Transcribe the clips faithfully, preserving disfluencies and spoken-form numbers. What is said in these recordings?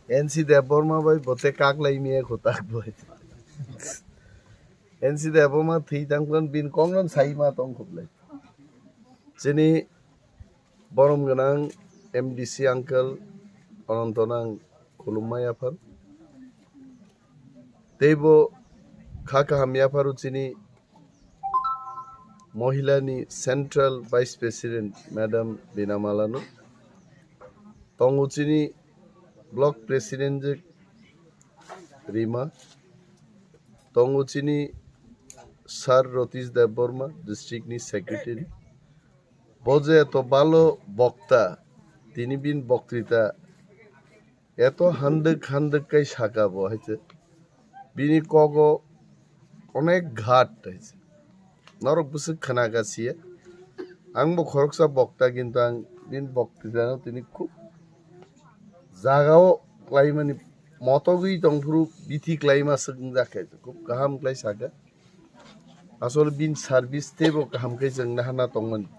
N C Debbarma bai bote kaklai miya kotak bai. N C Debbarma thwi tangklan bin kongnan sai ma tong khublai. Chini borom gwnang M D C uncle Ananto nang khulumma yaphar. Teibo kha kaham yapharu chini Mohila ni Central Vice President Madam Bina Malano, tongo chini Block President je Rima, tongo chini Sir Ratish Debbarma, District ni Secretary. Bo je eto balo bokta, tini bin boktrita eto handwk handwk kai saka bo hai se. Bini kogo onek ghat hai se. Norok bwswk khna ka siya. Ang bo khoroksa bokta, kintu ang bini boktrita no tini khub jagao klaimani motogwi tongphuru bithi klaima swk wngjak khe khub kaham klai saka. Asol bin service teibo kaham khe chwng nahana tongmani.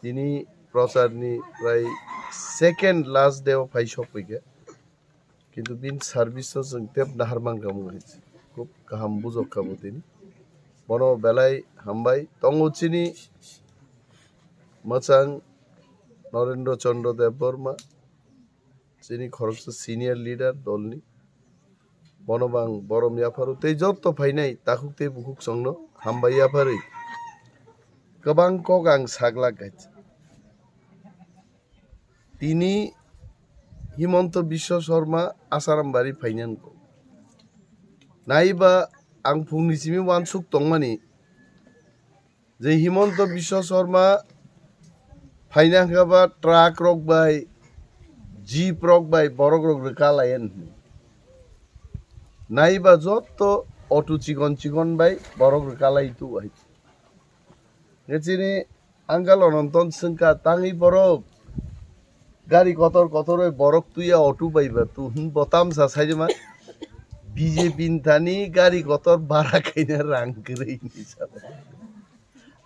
Tini procharni prai second last day o phai sokphaikha. Kintu bin service o chwng tep nahar mankha mung hai. Khub kaham bujok kha bo tini. Bono belai hambai. Tongo chini mwchang Narendra Chandra Debbarma, chini khoroksa senior leader dolni. Bono bang borom yapharu tei jotto phainai takhuk tei bukhuk chwngno hambai yapharwi kwbang kok ang saglak hai. Tini Himanta Biswa Sarma Asaram bari phainani kok. Naiba ang phungni simi wansuk tongmani je Himanta Biswa Sarma phaina hwnkha ba truck rok bai, jeep rok bai borok rok rwka lai ani. Naiba jotto auto chikon chikon bai borok rwka lai tu hai. Nge chini uncle Ananton swngkha tangwi borok gari kotor kotor bai borok tuya auto bai ba tu hwn botam sa sai ma B J P ni thani gari kotor bara khaina rang kwrwi ni sa.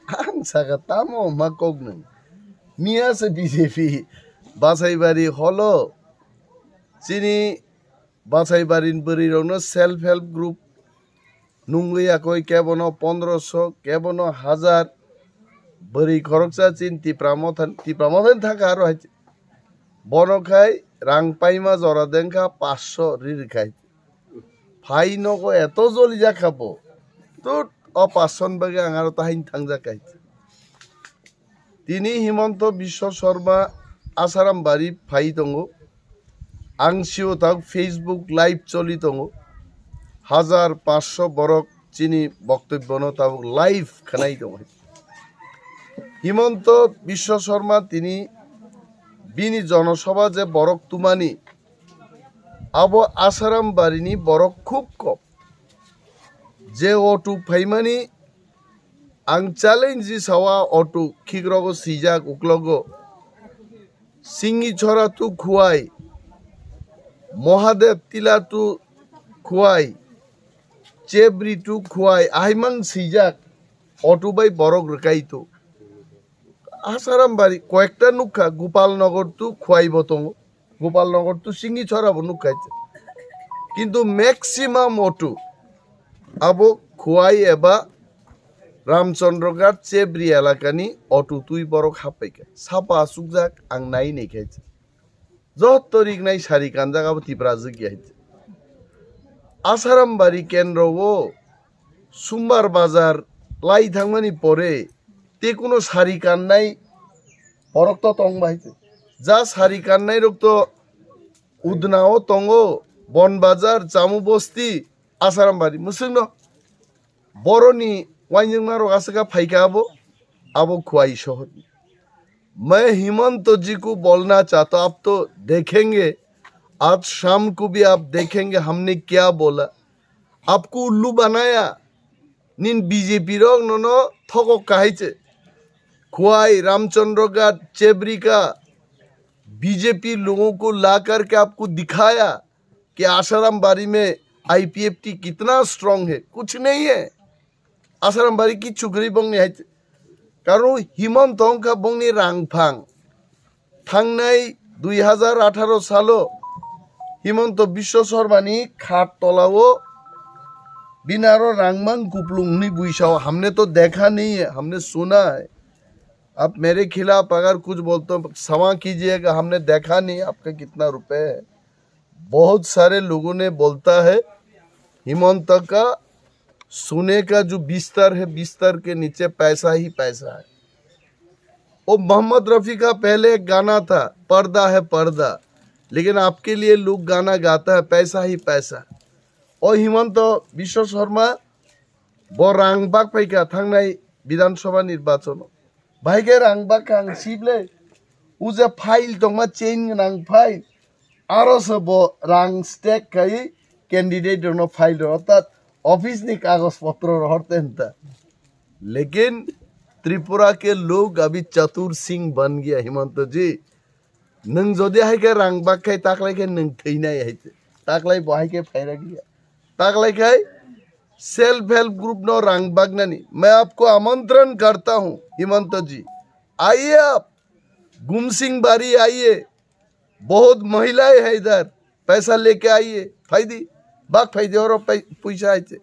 Ang saka tamo ma kok nung. Miya se B J P Basaibari holo chini Basaibari ni bwrwi rokno self help group nungwi yakoi kebono pondroso kebono hazar bwrwi khoroksa chin Tipra mothan Tipra mothan thaka aro hai bono khai rang paima jora dengkha paanch sho ri rwkhai. Phai nogo eto joli jakha bo. Tut o paanch sho ni bagwi ang aro tahaini thangjak hai. Tini Himanta Biswa Sarma Asaram bari phai tongo. Ang sio tak Facebook live choli tongo. Hazar paanch sho borok chini boktobyo no tabuk live khanai tongo. Himanta Biswa Sarma tini bini jonosabha je borok tumani abo Asaram barini borok khub kom. Je auto phaimani ang challenge sawa auto khikrogo swijak uklogo. Singi chora tu khuai, Mohadev tila tu khuai, Chebri tu khuai, ahimang swijak auto bai borok rwkai tu. Asaram bari koyekta nukha Gopal Nagar tu khuai bo tongo. Gopal Nagar tu singi chora bo nukha. Kintu maximum auto abo khuai eba Ramchandra Ghat Chebri elakani auto twi borok happaikha. Sapa asukjak ang nai nai khe. Jotto riknai sari kanjak abo Tipra jwk ya. Asaram bari kendro o Sumbar bazar lai thangmani pore tei kuno sari kannai borok to tong bai. Ja sari kannai rok to Udna o tongo, Bon Bazar, Chamu Bosti, Asaram bari. Mwswkno boroni wainjwkma rok aswk kha phaikha abo, abo Khwai sohor. मैं हिमंत जी को बोलना चाहता हूं, आप तो देखेंगे, आज शाम को भी आप देखेंगे हमने क्या बोला। आपको उल्लू बनाया, nin B J P rok nono thokok kahai se. Khwai, Ramchandra Ghat, Chebrika, B J P लोगों को ला करके आपको दिखाया कि आसाराम बारी में I P F T कितना strong है, कुछ नहीं है। Asaram bari kichu kwrwi bongni hai, karon Himanta wngkha bongni rangphang. Thangnai dui hazar atharo salo Himanta Biswa Sarma ni khat tola o bini aro rang mang kuplung hwnwi buisao, "हमने तो देखा नहीं है, हमने सुना है। आप मेरे खिलाफ अगर कुछ बोलते हो, क्षमा कीजिएगा, हमने देखा नहीं आपका कितना रुपए है।" बहुत सारे लोगों ने बोलता है, हिमंत का सोने का जो बिस्तर है, बिस्तर के नीचे पैसा ही पैसा है। वो मोहम्मद रफी का पहले एक गाना था, पर्दा है पर्दा, लेकिन आपके लिए लोग गाना गाता है, पैसा ही पैसा। O Himanta Biswa Sarma, bo rang bak paikha thangnai Bidhan Sabha nirbachon o. Bahai khe rang bak kha ang sip le. O je file tongma chain gwnang file. Aro se bo rang stack khai candidate rokno file rw, orthat office ni kagoj potro rohor te hinta. Lekin Tripura ke log abhi chatur singh ban gaya, Himanta ji. Nwng jodi hai khe rang bak khai taklai khe nwng thwinai hai te. Taklai bo hai khe phaira gaya. Taklai khai self help group no rang bak nani. मैं आपको आमंत्रण करता हूँ, हिमंत जी। आइए आप, गुमसिंग बारी आइए। बहुत महिलाएं हैं इधर, पैसा लेके आइए, phaidi, bak phaidi, oro pai-, puisa hai te.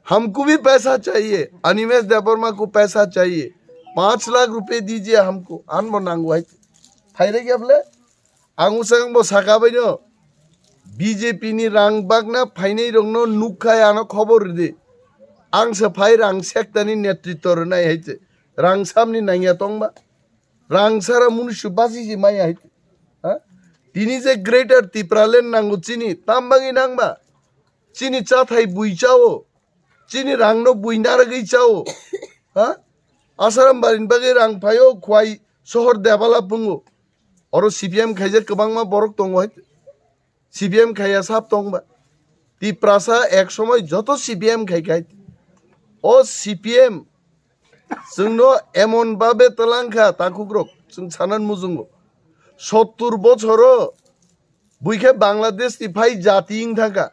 हमको भी पैसा चाहिए, अनिमेश देबबर्मा को पैसा चाहिए, पाँच लाख रुपए दीजिए हमको, anbo nango hai te. Phaire khe able, ang usang bo saka bai no, B J P ni rang bakna phainai rokno nukha, ano khobor ridi. Ang se phai rang sektani netritto rwnai hai te. Rang samni nangya tongba. Rang sara munusu basi si maya hai. Ha? Tini je Greater Tipraland nango chini, tam bangwi nangba. Chini chathai bui chao. Chini rangno bui naragwi chao. Ha? Asaram barin bagwi rang phaio, khwai sohor debala pungo. Oro C P M khaijak kwbangma borok tongo hai. C P M khaiya sab tongba. Tiprasa ek somoi joto C P M khai khai. O C P M chwngno emon babe twlang kha, takhukrok, chwng sanan mujungo. Sottur bochoro buikhe Bangladesh ni phai jati wng thangkha.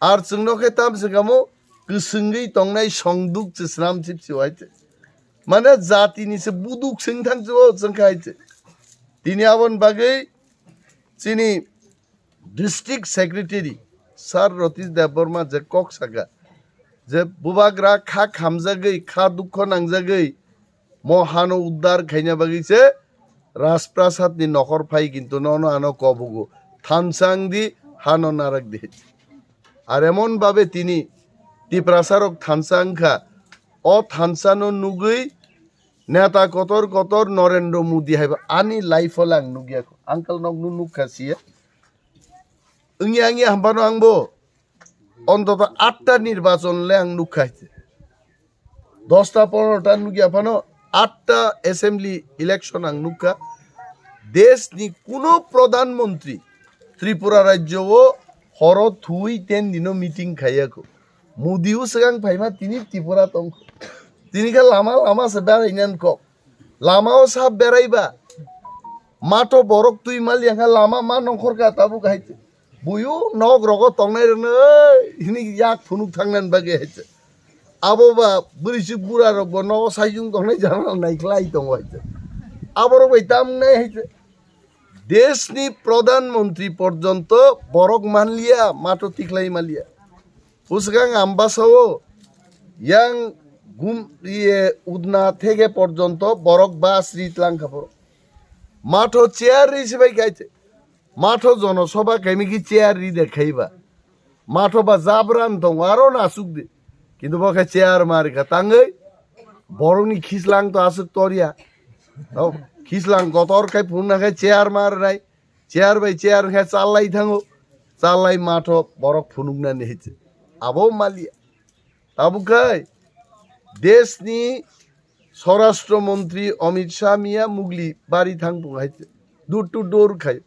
Ar chwngno khe tam se kamo kwswngwi tongnai songduk se sram sip se hai te. Mane jati ni se buduk swng thang se o chwng khai te. Tini aboni bagwi chini District Secretary Sir Ratish Debbarma je kok saka, je bubagra kha khamjagwi, kha dukho nangjagwi, mo hano uddar khaina bagwi se Rajprasad ni nokhor phai, kintu nono ano kobugo, thansa wng di, hano narak di. Ar emon babe tini Tiprasa rok thansa wngkha, o thansa no nugwi neta kotor kotor Narendra Modi haiba ani life o lang nugya kho. Uncle nok nu nukha siya. Wngya wngya hampano angbo ontoto atta nirbachon le ang nukha hai. Dosta ponorota nukya phano atta assembly election ang nukha. Desh ni kuno pradhan mantri Tripura rajyo o horo thui ten dino meeting khaiya kho. Modi o swkang phaima tini Tripura tong kho. Tini khe lama lama se berai nan kok. Lama o sab berai ba. Mato borok twi mali ang kha lama ma nongkhor ka tabuk hai. Buyu nok rogo tongnai rokno, "Ei," hini yak phunuk thangnan bagwi hai. Abo ba bwrwi si bura rok bo nogo saijung tongnai jana nai khlai tongo hai. Abo rok bai tam nai hai. Desh ni pradhan mantri porjonto borok manliya, mato tikhlai maliya. Bwswkang Ambasa o yang gum iye udna thege porjonto borok bas ri tlang kha borok. Matho chair ri sibai kaite. Matho jono soba kaimi ki chair ri de khaiba. Matho ba jabran tong aro nasuk de. Kintu bo khe chair mari kha tangwi borokni khislang to aswk torya. O khislang kotor khai phunna khe chair mar nai. Chair bai chair khe challai thango. Challai matho borok phunuknani hiche. Abo maliya. Tabuk khai deshni Swarashtra Mantri Amit Shah miya Mugli bari thang pung hai door to door khai.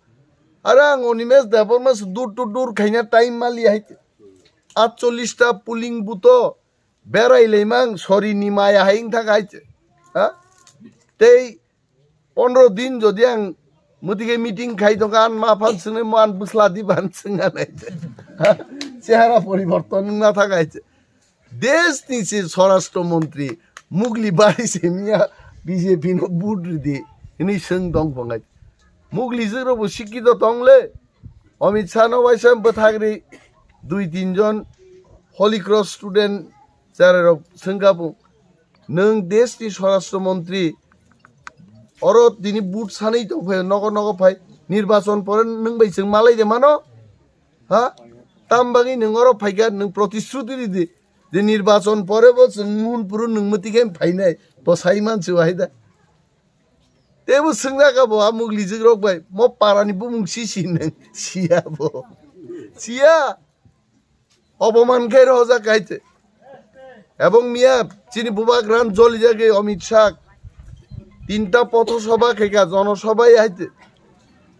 Are ang Animesh Debbarma se door to door khaina time mali hai. Atchollish ta polling booth o berai laimang sori ni maya hai wng thang hai. Ha? Tei pondro din jodi ang mutige meeting khai tongkha, an ma phan swngnai mo an bwsla di ban swngna nai. Chehara poriborton wngna thang hai. Desh ni se Swarashtra Mantri Mugli bari se miya B J P no vote ridi hini swng tong phang hai. Mugli jwk rok bo sikito tong le. Amit Shah no waisa bwthagri dui tin jon Holy Cross student chwrairok swngkha bw, nwng desh ni swarashtra montri, oro tini vote sanwi tongphai, nogo nogo phai, nirbachon pore nwng bai chwng malai de mano? Ha? Tam bagwi nwng oro phaikha, nwng protishruti ridi je nirbachon pore bo chwng Mohanpur o nwng mwtwi khe phainai, bo sai mansi wahai da. Tebo swngjak abo a muglijwk rok bai, mo para ni bumung si si nwng siya bo. Siya. Oboman khe rojak hai te. Ebong miya chini bubagra no jolijagwi Amit Shah tinta potho soba khaikha, jono soba hai te.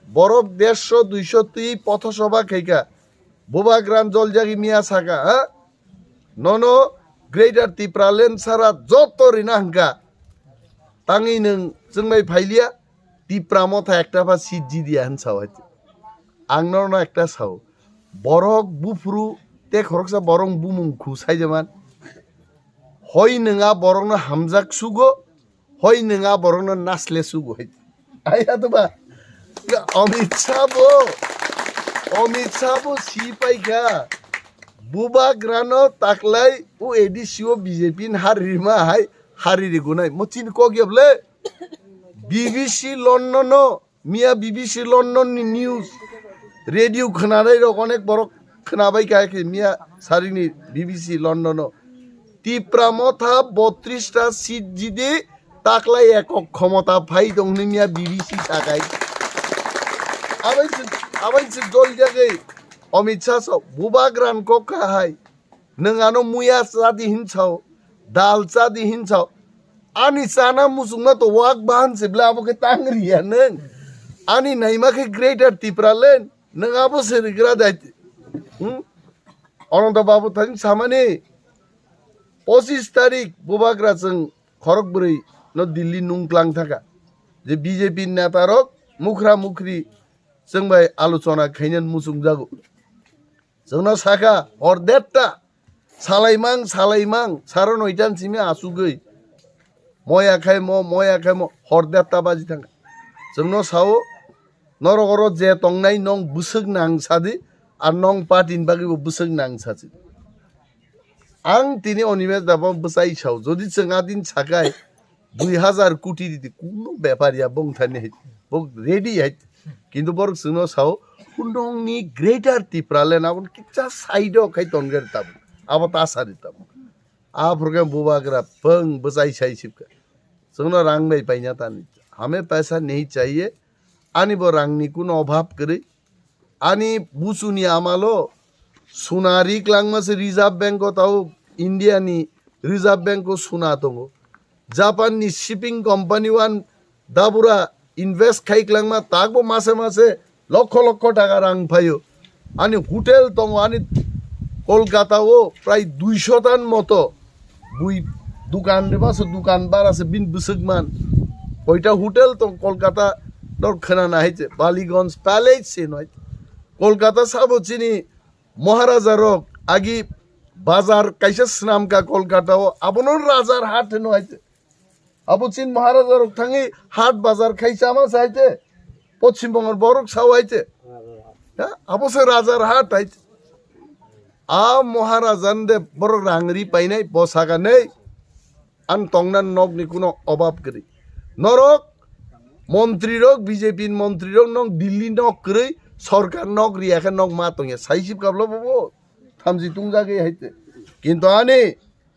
Borok dersho duisho twi potho soba khaikha. Bubagra no jolijagwi miya saka, ha? Nono Greater Tipraland sara joto rina hwnkha. Tangwi nwng chwngbai phailiya, Tipra motha ekta pha seat jidiya hwn sao hai. Ang norno ekta sao. Borok buphuru te khoroksa borok bumung khu saijaman. Hoi nwng a borokno hamjak sugo, hoi nwng a borokno nasle sugo hai. Aya to ba. Amit Shah bo, Amit Shah bo si paikha. Bubagrano taklai o A D C o B J P ni hari rima hai hari rigunai. Mo chini kok yable. B B C London no, miya B B C London ni news radio khwnanai rok onek borok khwnabai kha khe miya sarini B B C London no. Tipra motha botris ta seat jidi taklai ekok khomota phai tong hwnwi miya B B C sakai. Abai se, abai se dol jagwi Amit Shah so bubagra no kok kha hai. Nwng ano muya chadi hinsao, dal chadi hinsao. Ani chana muchungma to wak bahan se bla abo khe tang riya nwng. Ani naima khe Greater Tipraland, nwng abo se rigra dai. Hmm? Ananta Babu thani samani pochis tarik bubagra chwng khorok bwrwi no Delhi nungklang thaka. Je B J P neta rok mukhra mukhri chwng bai alochona khaina muchung jago. Chwngno sakha, hor detta, salaimang, salaimang, saro noitan simi asugwi. Moya khaimo, moya khaimo, hor detta baji thangkha. Chwngno sao, norok oro je tongnai nong bwswk nang sadi, ar nong party ni bagwi bo bwswk nang sadi. Ang tini Animesh da bo bwchai sao, jodi chwng adin sakai, dui hazar koti ridi, kuno bepar ya, bong thani hai, bong ready hai. Kintu borok chwngno sao, kunongni Greater Tipraland aboni kisa side o khai tongger tabuk. Abo ta sari tabuk. A program bubagra pung bwchai sai sipka. Chwngno rang bai paina tani. Hame paisa nahi chahiye. Ani bo rangni kuno obhab kwrwi. Ani buchuni amalo suna ri klangma se Reserve Bank o tao India ni Reserve Bank o suna tongo. Japan ni shipping company wan dabura invest khai klangma takbo mase mase lokho lokho taka rang phaio. Ani hotel tongo, ani Kolkata o prai duisho tan moto bui dukan reba se dukan bara se bin bwswk man. Koita hotel tong Kolkata dor khwnana hai se Baliganj Palace se noi. Kolkata sabo chini Maharaja rok agi bazar kaisa swnamka Kolkata o, abono Rajar Hat hino hai se. Abo chini Maharaja rok thangwi hat bazar khai chama se hai se. Poschim Bongo borok sao hai se. Ha? Abo se Rajar Hat hai se. A Maharaja de borok rang ri painai bo saka nei. Ang tongna nokni kuno obab kwrwi. Norok montri rok, B J P ni montri rok nok Delhi nok kwrwi, sorkar nok riya khe nok ma tongya. Saisip kablo bobo thamji tungjagwi hai te. Kintu ani,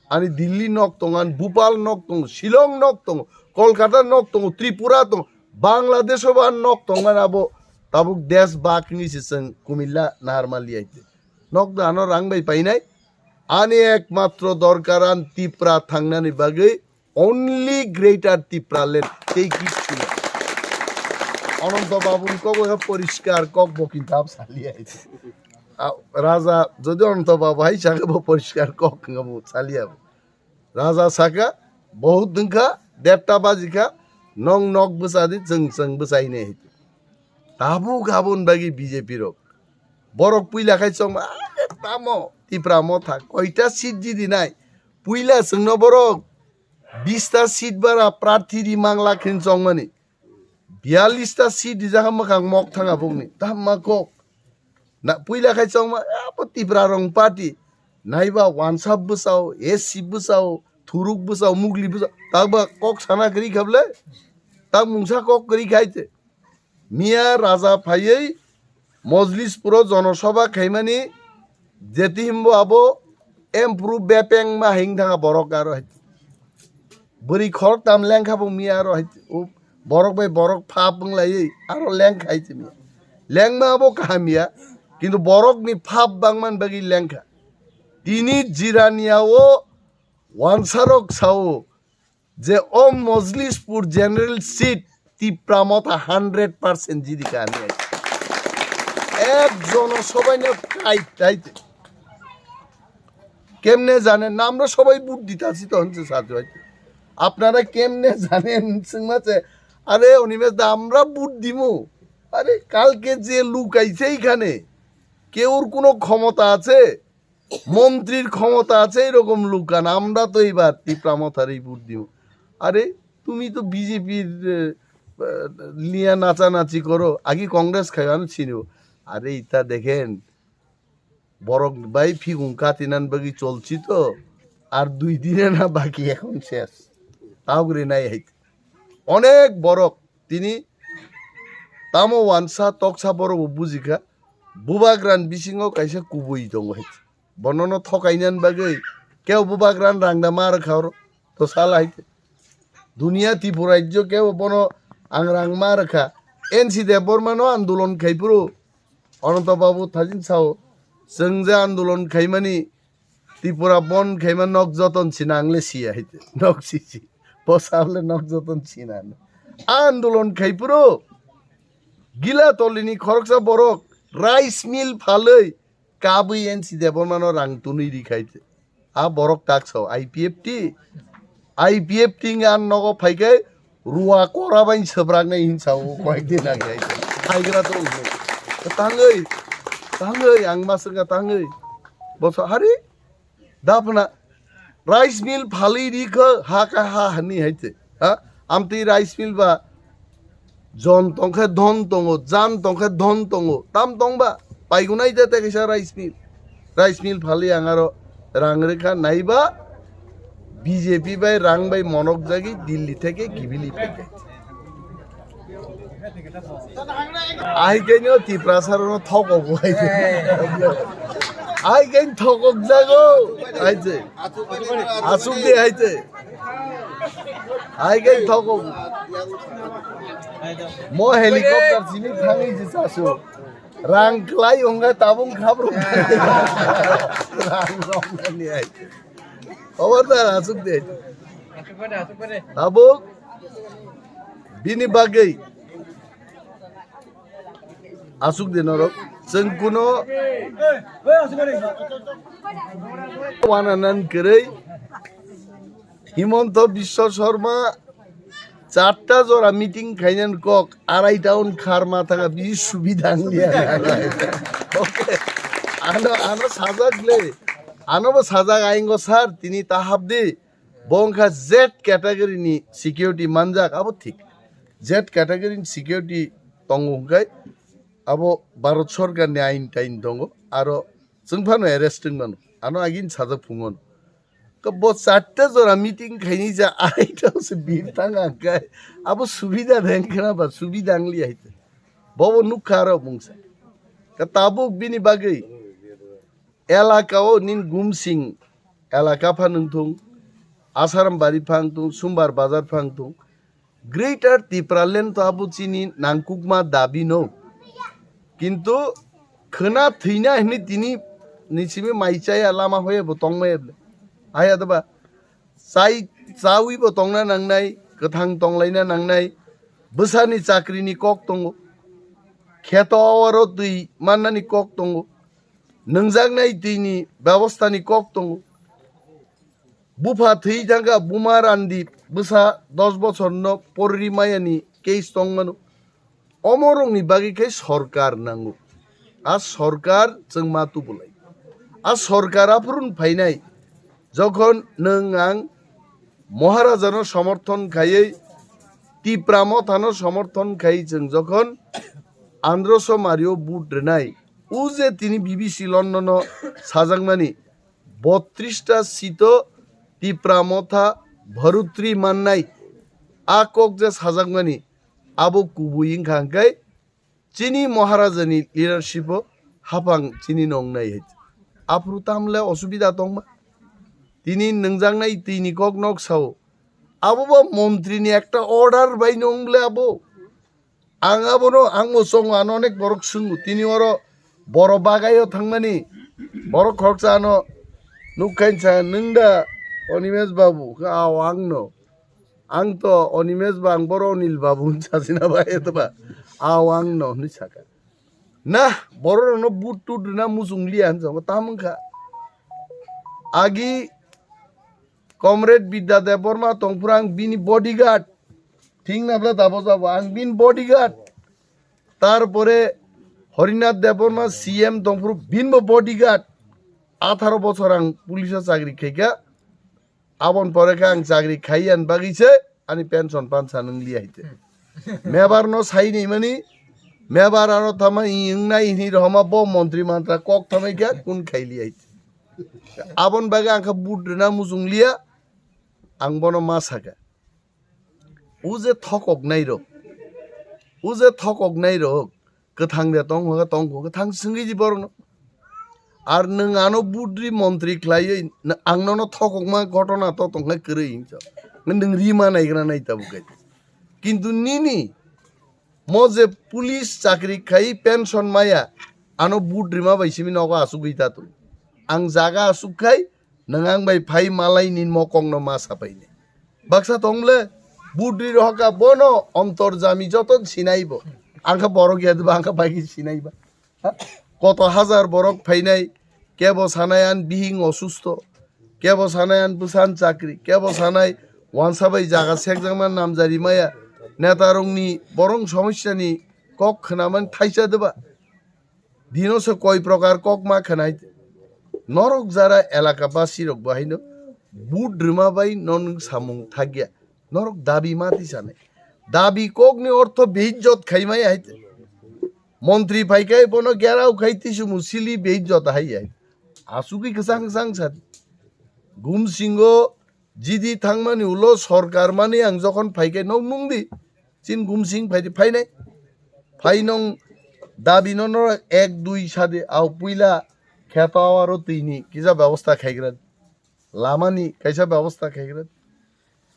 ani Delhi nok tongo, ani Bhopal nok tongo, Shillong nok tongo, Kolkata nok tongo, Tripura tongo, Bangladesh o ba nok tongmani abo tabuk desh bak ni se chwng kumilla naharmali hai te. Nok da ano rang bai painai. Ani ekmatro dorkar an Tipra thangnani bagwi only Greater Tipraland, tei kichu na. Ananta Babu ni kok bai poriskar kok bo kintab saliya. A, Raja jodi Ananta Babu hai saka bo poriskar kok nga bo saliya. Raja saka, "Bahut wngkha, derta bajikha, nong nok bwchadi, chwng chwng bwchainai," hai. Tabuk aboni bagwi B J P rok. Borok puila khai chongma, "Are tamo, Tipra motha, koita seat jidi nai? Puila chwngno borok bista seat bara prarthi ri mangla khin chongmani." Biyallis ta seat rijak ha mwkhang mok thang abukni. Tamo kok. Na puila khai chongma, "Abo Tipra rong party." Naiba wansap bwsao, S C bwsao, thuruk bwsao, mugli bwsao. Takba kok sana kwrwi kha bwle? Tak mungsa kok kwrwi khai te. Miya raja phaiwi Mojlispuro jonosabha khaimani jeti himbo abo empru bepeng ma hing thanga borok aro hai. Bwrwi khoroktam lengkha bo miya aro hai. O borok bai borok phap wnglaiwi aro lengkha hai miya. Lengma abo kaham ya, kintu borokni phap bangman bagwi lengkha. Tini Jirania o wansarok sao je o Mojlispur general seat Tipra Motha hundred percent jidi ka hinwi. Ek jono sobaino kai tai. কেমনে জানেন না? আমরা সবাই ভোট দিতে আসি তখন তো সাথে হয়তো। আপনারা কেমনে জানেন? সিংমাতে, আরে অনিমেষ দা, আমরা ভোট দিমু। আরে কালকে যে লোক আইছে এখানে, কেউর কোনো ক্ষমতা আছে? মন্ত্রীর ক্ষমতা আছে এরকম লোক? কারণ আমরা তো এবার তিপ্রা মথারেই ভোট দিব। আরে তুমি তো বিজেপির লিয়া নাচানাচি করো, আগে কংগ্রেস খাই আমি চিনব। আরে ইতা দেখেন, বরক ভাই ফিগুং কাটিনান বাকি চলছি তো, আর দুই দিনে না বাকি, এখন শেষ। তাও করে নাই হাইতে অনেক বরক তিনি tamo wansa toksa borok bo bujikha, bubagran bisingo kaisa kubui tongo hai. Bonono thokainani bagwi kebo bubagran rangda ma rwkha oro, to sala hai. Duniya Tripura rajyo kebo bono ang rang ma rwkha. N C Debbarmano andolon khai phuru Ananto Babu thajin sao, chwng je andolon khaimani Tripura bon khaima nok joton sina ang le siya hite. Nok sisi. Bosal le nok joton sina. Andolon khai puro. Gila tolini khoroksa borok rice mill phalwi kabwi N C Debbarmano rang tunui ri khaite. A borok tak sao I P F T. I P F T wngkha ang nogo phaikai rua kora bai swbraknai hinsa o koyek din age. Haigra to wngkha. Tangwi, tangwi ang maswkha tangwi. Boso hari dapna rice mill phali ri kha ha ka ha hani haite. Ha? Amtwi rice mill ba Jon tongkhe dhon tongo, jan tongkhe dhon tongo. Tam tongba, paigunai de te kaisa rice mill. Rice mill phali ang aro rang rwkha naiba B J P bai rang bai monok jagwi Delhi theke gibili phaikha. Ahai khe no Tiprasa rok no thokok bo hai se. Ahai khe thokok jago. Hai se. Asuk de hai se. Hai khe thokok. Mo helicopter simi thangwi se sasu. Rang klai ongkha tabung khabrum. Rang rong ni hai. Khobor da asuk de. Tabuk bini bagwi asuk de norok. Chwng kuno wananan kwrwi Himanta Biswa Sarma charta jora meeting khainan kok arai ta on kharma thanga bisi subida angliya. Okay. Ano, ano sajak le. Ano bo sajak aingo sir, tini ta habdi. Bo wngkha Z category ni security manjak, abo thik. Z category ni security tongo hwnkhe abo Bharat Sarkar ni ain tain tongo. Aro chwng phano arrest wng mano. Ano agini sajak phungo. Ka bo charta jora meeting khaini ja arai ta se bir tang angkai. Abo subida deng khna ba subida angli aite. Bobo nukha aro mungsa. Ka tabuk bini bagwi elaka o nin Gumsing elaka pha nung thung, Asaram bari pha nung thung, Sumbar bazar pha nung thung. Greater Tipraland to abo chini nangkukma dabi no. Kintu khwna thwina hinwi tini ni simi mai chaya lama hoye bo tongmaya bole. Haya doba chai chawi bo tongna nangnai, kwthang tonglaina nangnai, bwsani chakrini kok tongo, kheto oro twi mannani kok tongo, nwngjaknai twini bebostani kok tongo. Bupha thwi thangkha, buma randi bwsa dos bochorno porri mayani case tongmano. Omorokni bagwi khe sorkar nango. A sorkar chwng ma tubulai. A sorkar aphurun phainai. Jokhon nwng ang Maharajano somorthon khaiwi, Tipra Mothano somorthon khaiwi chwng jokhon Andro Somario vote rwnai, O je tini B B C London o sajakmani, bottrista sito Tipra Motha Bharutri mannai, a kok je sajakmani, abo kubui wngkha hwnkhe chini Maharajani leadership o haphang chini nongnai hai. Aphuru tamle osubida tongma? Tini nwngjaknai twi ni kok nok sao. Abo ba montri ni ekta order bai nong ble abo. Ang abono, ang bo chongo, ano onek borok swngo. Tini oro boro bagaio thangmani, borok khoroksa ano nukhain sa, "Nwng da Animesh babu?" Khe, "Ao, ang no." Ang to Animesh ba, ang boro Anil babu hwn sasina ba, eto ba. "Ao, ang no," hwnwi saka. Na, borok rokno but tut rwna muchung liya hwn chongo, tamo wngkha. Agi Comrade Bidya Debbarma tongphuru ang bini bodyguard. Thik na bla tabo jabo, ang bini bodyguard. Tarpore Harinath Debbarma C M tongphuru bini bo bodyguard. Atharo bochor ang police o chakri khaikha. Aboni pore khe ang chakri khaiya ni bagwi se ani pension pansa nwng liya hai te. Mebar no sai ni mani, mebar aro thama i wngnai hini rohoma bo montri mantra kok thamai khe kun khai liya hai te. Aboni bagwi ang kha but rwna muchung liya, ang bono ma saka. O je thokok nai rok, o je thokok nai rok, kwthang de tong hwnkhe tong kho, kwthang swngwi di borokno. Ar nwng ano budri montri khlaiwi, n-, ang nono thokokma ghotona to tongkha kwrwi hinwi sa. Nwng rima naigra nai tabuk khe. Kintu nini mo je police chakri khai pension maya, ano but rima bai simi nogo asugwi ta tong. Ang jaga asuk khai, nwng ang bai phai malai nin mokong no ma sapai ni. Baksa tong le, budri rohoka bono ontor jami joto sinai bo. Ang kha borok ya ba, ang kha bai sinai ba. Ha? Koto hajar borok phainai, kebo sanai an bihing osusto, kebo sanai an bwsan chakri, kebo sanai wansa bai jaga sekjakma namjari maya, neta rokni borong somosya ni kok khnaman thaisa de ba. Dino se koi prokar kok ma khanai. Norok jara elaka basi rok bo haino but rwma bai non samung thakya. Norok dabi ma tisanai. Dabi kok ni ortho beijjot khaimai hai. Montri phaikai bono gerao khai tisumu sili beijjot hai hai. Asugwi kwchang kwchang sadi. Gumsingo jidi thangmani ulo sorkar mani ang jokhon phaikai nok nungdi. Chin Gumsing phaidi phainai. Phainong dabi no norok ek dui sadi au puila kheto aro twini kisa bebosta khaigra. Lamani kaisa bebosta khaigra.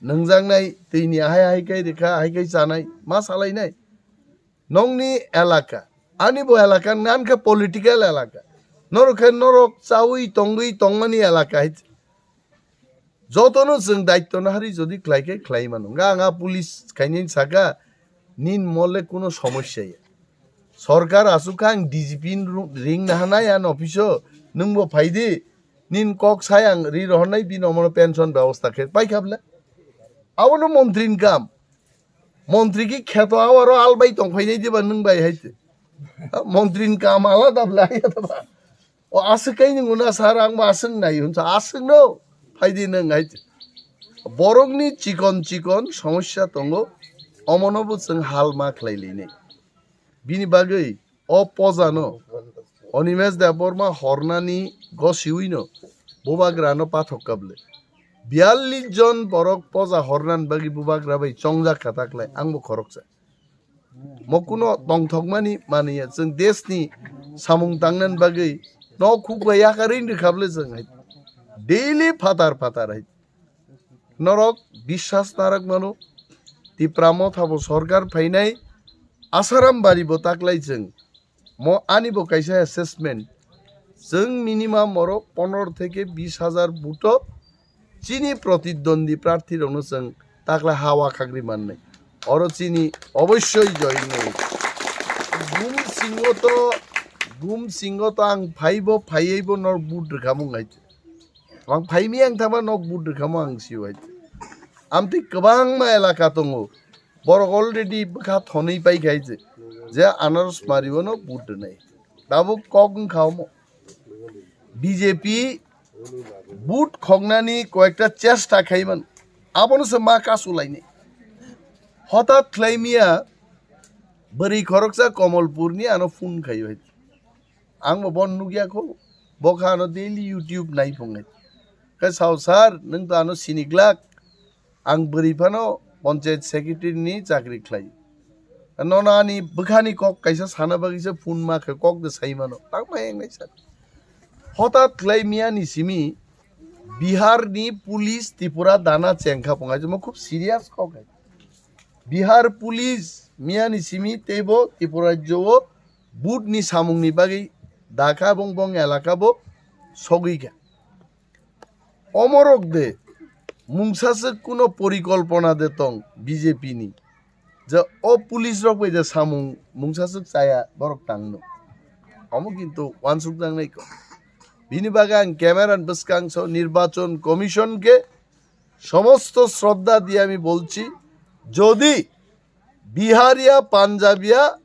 Nwngjaknai twini ahai ahai kai rikha, ahai kai chanai, ma salainai. Nokni elaka, ani bo elaka, nan khe political elaka. Norok khe norok chaui tongwi tongmani elaka hai. Jotono chwng daitto no hari jodi khlai khe khlai mano. Nga nga police khainai saka, nin mole kuno somosya ya. Sorkar asuk kha ang D G P ni ru-, ring na hanai an office o, nwng bo phaidi, nin kok sai ang ri rohornai bini omono pension bebosta khe pai kha bwle. Abono montri ni kam. Montri ki kheto awaro albai tong phainai diba nwng bai hai te. Montri ni kam alada bwle hai ta ba. O aswk kai nwng una sar ang bo aswk nai hwn sa aswk no phaidi nwng hai te. Borok ni chikon chikon somosya tongo, omono bo chwng hal ma khlai linai. Bini bagwi o poja no Animesh Debbarma hornani gosiwi no bubagra no pathok kable. Biyallis jon borok poja hornani bagwi bubagra bai chongjak kha taklai ang bo khoroksa. Mo kuno tongthokmani maniya chwng desni samung tangnani bagwi nok khuk bai yakarwi rwkha bwle chwng hai. Daily phatar phatar hai. Norok biswas narwk mano. Tipra Motha bo sorkar phainai, Asaram bari bo taklai chwng. Mo ani bo kaisa assessment. Chwng minimum oro pondro theke bis hajar buto chini protidwandi prarthi rokno chwng takla hawa khagri mannai. Oro chini obossoi join nai. Gum singo to, gum singo to ang phaibo, phaibo nor but rwkhamung hai. Ang phaimi ang thama nok but rwkhamung ang siwai. Amtwi kwbangma elaka tongo. Borok already bwkha thonwi pai khai je. Je Anaros Mario no but rwnai. Tabuk kok wngkha omo. B J P but khoknani koyekta chesta khaiman. Abono se ma kasu laini. Hotat khlaimiya bwrwi khoroksa Komolpurni ano phone khaio hai. Ang bo bon nukya kho, bo kha ano daily YouTube nai phungnai. Khe sao, "Sir, nwng to ano sini glak, ang bwrwi phano panchayat secretary ni chakri khlai. Nono ani bwkhani kok kaisa sana bagwi se phone ma khe kok de sai mano." Tangma engnai sir. Hotat khlai miya ni simi Bihar ni police Tripura dana chengkha phungnai, mo khub serious kok hai. Bihar police miya ni simi teibo Tripura rajyo o vote ni samung ni bagwi dakha bong bong elaka bo sogwi kha. Omorok de mungsaswk kuno porikolpona de tong B J P ni, je o police rok bai de samung mungsaswk chaya borok tangno. Omo kintu wansuk jangnai ko. Bini bagwi ang camera ni bwskang so Nirbachon Commission ke somosto shraddha diye ami bolchi, jodi Bihariya, Punjabiya,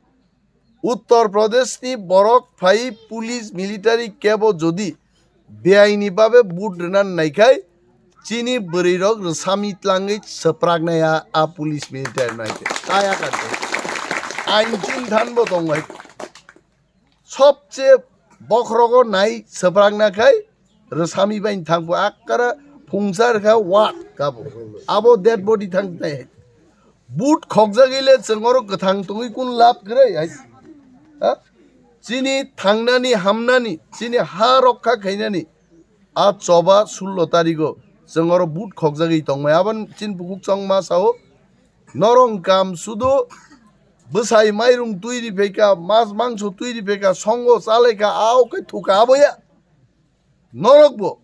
Uttar Pradesh ni borok phai police military kebo jodi beaini babe vote rwna naikhai, chini bwrwi rok rwsami tlangwi swpraknai a, a police military naikhe. Kaya kante. Ain chin than bo tong hai. Sobche bokhrogo nai swprakna khai rwsami bai thangbo akkara phungsa rwkha wat kabo. Abo dead body thang tai. Vote khokjagwi le chwng oro kwthang tongwi kun lab kwrwi hai. Ha? Chini thangnani, hamnani, chini ha rokha khainani. A choba sullo tarigo chwng oro vote khokjagwi tongmai. Aboni chin bukhuk chongma sao, norong kam sudu bwsai mairung twi riphaikha, mas mangso twi riphaikha, songo chalaikha, ao khe thuka aboya. Norokbo,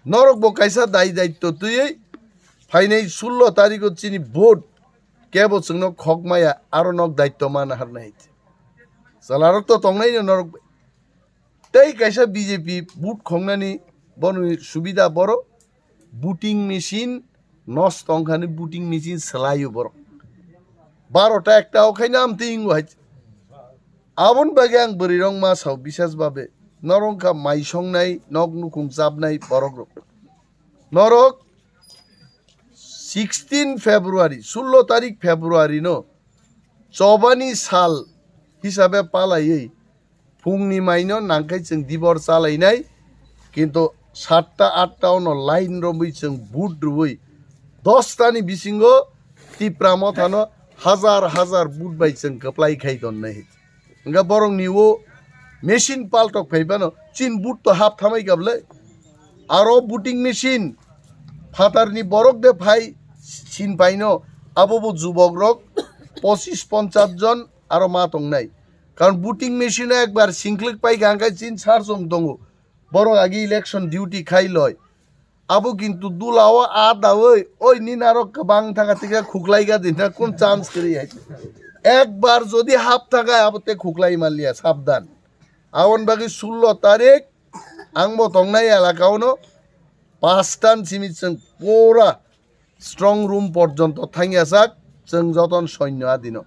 norokbo kaisa dai daitto twiwi phainai sullo tarigo chini vote kebo chwngno khokmaya, aro nok daitto mana harnai. Chalarok to tongnaino norok bai. Tei kaisa B J P vote khongnani bono subida boro voting machine nosto wngkhani voting machine swlaio borok. Barota ekta o khaina amtwi ingo hai. Aboni bagwi ang bwrwi rok ma sao bisas babe. Norok wngkha mai songnai, nok nukhung chapnai borok rok. Norok sixteen February, sullo tarik February no chobani sal hisabe palaiwi phungni maino nangkhai chwng dibor chalainai, kintu satta atta ono line romwi chwng vote rwui dostani bisingo Tipra Mothano hazar hazar vote bai chwng kwplai khai tonnai. Hwnkhe borokni o machine paltok phai phano chin vote to hap thamai kable. Aro voting machine phatarni borok de phai sin paino, abo bo jubok rok pochis ponchas jon aro ma tongnai. Karon voting machine o ekbar singklwk paikha hwnkhe chin sar chong tongo. Borok agi election duty khai loi. Abo kintu dula o a dawi, oi ni narok kwbang thanga tika khuklai ga dinha kun chance kwrwi hai. Ekbar jodi hap thanga abo te khuklai manliya, sabdan. Aboni bagwi sullo tarik ang bo tongnai elaka ono pastan simi chwng pura strong room porjonto thangya sak chwng joton soinyo adino.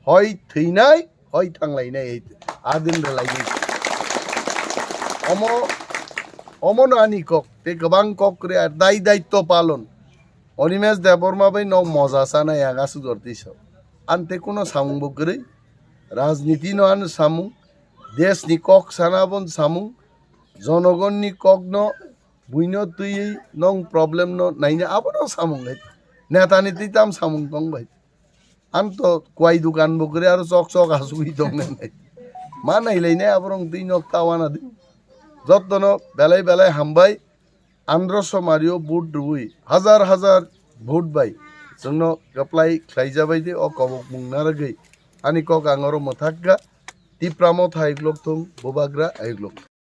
Hoi thwinai, hoi thanglainai, hoi adin rwlainai. Omo, omo no ani kok, te kwbang kok kwrwi ar dai daitto palon. Animesh Debbarma bai nok moja sana yaga sujor tisa. Ante kuno samung bo kwrwi. Rajniti no ano samung. Desh ni kok sana bon samung. Jonogon ni kok no buino twiwi nong problem no naina abono samung hai. Neta ni twi tam samung tong bai. Anto kwai dukan bo kwrwi aro chok chok asugwi tong nai. Ma nai lai nai aborong twi nok tawana di. Jotto no belai belai hambai. Andro somari o vote rwui hazar hazar vote bai chwngno kwplai khlai jabai di o kobok mung narwgwi ani kok ang oro mwthak kha. Tipra Motha ayuk lok thung, Bubagra ayuk lok.